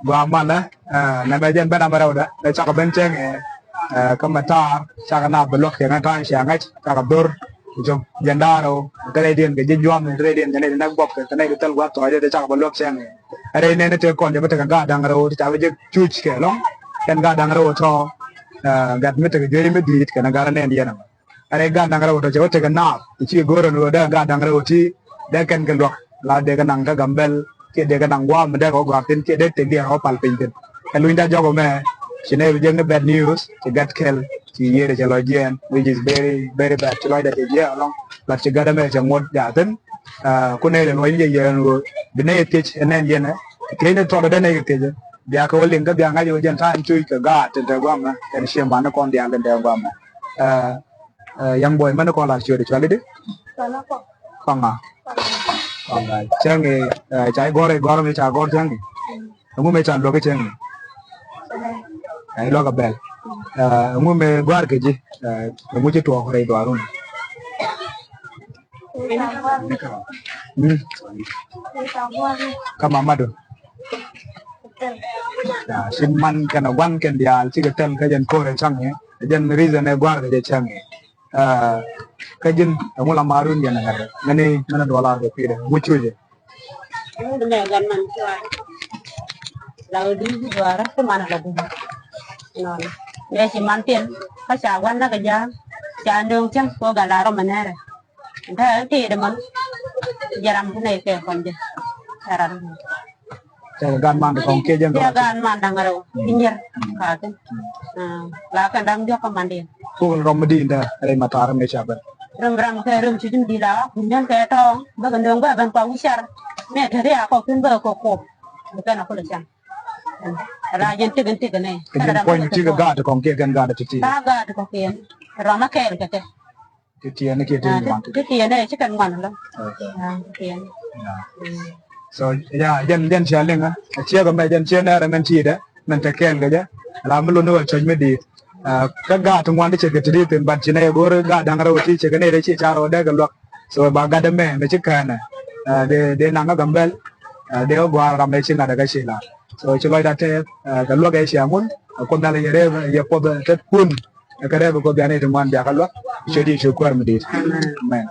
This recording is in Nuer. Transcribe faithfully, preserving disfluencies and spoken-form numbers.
Gua malä, eh, nɛ mɛ jɛn ben amɛ rɛwdɛ, mɛ cakɔ ben cɛŋ, eh, eh, kä mɛ taar, cakɔ na bɛ luɔk cɛŋ ɛ ta̱a̱ cia ŋäc, cakɔ dhor, cop jɛn da̱a̱r rɛw, kä rɛy diɛn kɛ ji̱ juam, rɛy diɛn kɛ nɛy di näk buɔp kɛ, kɛ nɛy di thil gua̱th tɔɔc, cɛ cakɔ bɛ luɔk cɛŋ ɛ. Rɛy nɛn tekɔn jɛ mi tekɛ gaat da̱ŋ rɛw, ti ca bɛ jɛ cuc kɛ lɔŋ, kɛn gaat da̱ŋ rɛw tɔ̱, eh, gat mi tekɛ juey mi di̱i̱t, kɛn gaat nɛn yɛn ɛmɛ. Ɛ rɛy gaat da̱ŋ rɛw tɔ cɛ wä tekɛ naath ti ci go̱o̱r ɛn ɣöö dee gaat da̱ŋ rɛw ti dee kɛn kɛ luak la dee kɛ naŋ kä Gambɛl kiɛ dee kɛ naŋ gua̱a̱m mi dee kɛ wä gɔ̱a̱r thi̱n kiɛ dee tëk diɛn wä pal piny thi̱n. Kɛ lunyda jɔk ɛmɛ ci nɛy bi jek ni bad news ci gat kɛl ci yiëëdɛ cɛ lɔc jiɛɛn, which is very, very bad. Ci lɔcdɛ cɛ jiɛɛn ɛlɔ̱ŋ, but ci gat ɛmɛ cɛ ŋuɔ̱t jaathin. Ah, ku nɛy lɛ luɔ̱c ni jɛ yɛn ɣöö bi nɛy thiec ɛ nɛn yɛn ɛ thiec ni tɔt ɛ dee nɛy kɛ thiec ɛ bia kɛ wä liŋ kä bia ŋa̱c ɛ wä jɛn ta̱a̱ in cuc kɛ gaat tin te gua̱a̱mɛ kɛn ciɛ man ni kɔn diaal tin te gua̱a̱mɛ. Ah, Eh, young boy, mɛn kɔn la ciöt cuali di? Kɔŋa. Kɔŋa. Cäŋ i̱, eh, ca i̱ gɔr i̱ gɔr mi ca gɔr cäŋ i̱. Ɛŋu mi ca luɔk i̱ cäŋ i̱? Ɛ luɔk a bɛl. Eh, ɛŋu mi gɔr kɛ ji̱? Eh, ɛŋu ci tuɔɔk rɛy duarun? Mm. Kä mamadun. Ya, ci man kɛn a gua̱n kɛn diaal cikɛ tɛl kä jɛn ko̱r ɛ cäŋ i̱. Jɛn reason ɛ gɔr kɛ jɛ cäŋ i̱. Ah, kä ji̱n ɛŋu la marun yɛn ɛ ŋa̱t ɛ ŋäni ŋäni duɔlar kɛ kui̱dɛ ŋu cucɛ. Ŋu mɛ gan man cuay. La wä duc duara kä man a la duc. Nɔn mɛ ci man thiɛn kä ca gua̱n nak a ja̱a̱ŋ ca nööŋ thiɛn kɛ ɣöö gan la rɔm a nɛrɛ. Ntä ɛn tëëdɛ man jɛ ram kä nɛy kɛ kɔn jɛ. Ɛ ram. Cɛ kɛ gaat man ti kɔŋ kiɛ jɛn gaat man da̱ŋ rɛw ti nyier. Kakä la kɛn da̱ŋ diɔ̱k kä mandiɛn. Kuk rɔm mi di̱i̱n dee rɛy ma ta̱a̱r mi ca ben. Rɛm ram kɛ rɛm ci ji̱n di̱i̱t la kun jɛn kɛ tɔ̱ɔ̱ŋ bäkɛ nööŋ bä ben kua wi̱c car. Mɛ te ri a kɔk thi̱n bäkɛ kɔk kɔk. Bi kɛn a kulɛ cam. Ala jɛn tik in tik in nɛ. Kɛ jɛn kuɔny mi tik kɛ gaat ti kɔŋ kiɛ kɛn gaat ti ti. Ba gaat ti kɔk kiɛn rɔm a kɛɛl kɛ kɛ. Ti tiɛɛni kiɛ ti ŋuan ti tiɛɛni ci kɛn ŋuan lɔ. Ti tiɛɛni. So ya jɛn jɛn cia liŋä a ciɛ kɛ mɛ jɛn ciɛ nɛɛrɛ mɛn ti̱i̱dɛ mɛn te kɛɛl kɛ jɛ. Ram mi luni wä cuɔ̱c mi di̱i̱t. Kä gaat ti ŋuan ti cɛ kɛ ti di̱i̱t thin bat ci nɛ go̱o̱r gaat da̱ŋ rɛw ti cɛ kɛ nɛy rɛ ci ca rɛw dee kɛ luak. So ba gat ɛmɛ mɛ ci kɛɛnɛ dee dee naŋ kä Gambɛl. Dee wä gua̱a̱r ram ɛ ci ŋa̱t ɛ kä ci la. So ci lɔcda tɛɛth kɛ luak ɛ cia ŋun. Kuoth Nhial yɛ rɛp yɛ puɔth tet kun. Ɛ kɛ rɛp ɛ Kuoth biani ti ŋuan biakä luak. Ciöt Yecu Kuäär mi di̱i̱t. Amen.